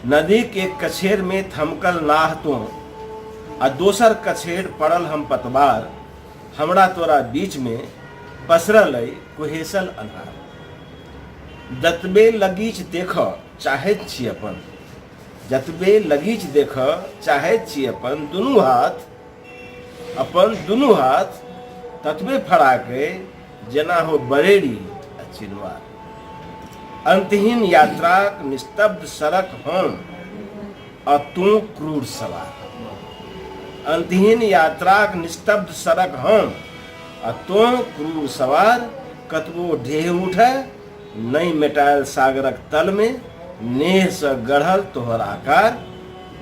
नदीक एक कछेरमे थमकल नाह तों आ दोसर कछेर पड़ल हम पतवार, हमरा तोरा बीचमे पसरल अइ कुहेसल अन्हार। जतबे लगीच देखऽ चाहैत छी अपन, जतबे लगीच देखऽ चाहैत छी अपन दुनू हाथ, अपन दुनू हाथ ततबे फराक अइ जेना हो बरेड़ी आ चिनवार। अंतहीन यात्राक निस्तब्ध सड़क हम आ तों क्रूर सवार। अंतहीन यात्राक निस्तब्ध सड़क हम आ तों क्रूर सवार। कतबो ढेह उठय नहि मेटायल सागरक तलमे नेहसँ गढ़ल तोहर आकार।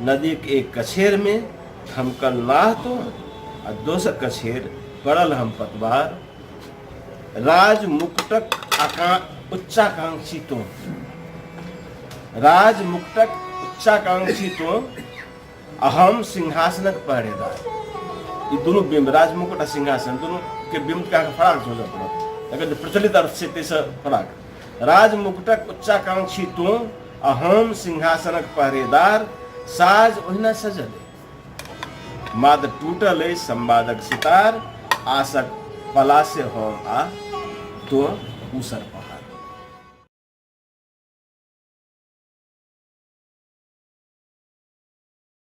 नदीक एक कछेरमे थमकल नाह तो आ दोसर कछेर पड़ल हम पतवार। राज मुकुटक आका उच्चाकांक्षी तो, राज मुकुटक उच्चाकांक्षी तो आ हम सिंहासनक पहरेदार। ई दुनू बिम्ब, राज मुकुट आ सिंहासन, दुनू के बिम्ब के अहाँके फराक सोचऽ पड़त, एकर जे प्रचलित अर्थ छै ताहिसँ फराक। राज मुकुटक उच्चाकांक्षी तो आ हम सिंहासनक पहरेदार। साज ओहिना सजल अइ, मात्र टूटल अइ संवादक सितार। आसक पलासे हम आ तो ऊसर पहाड़।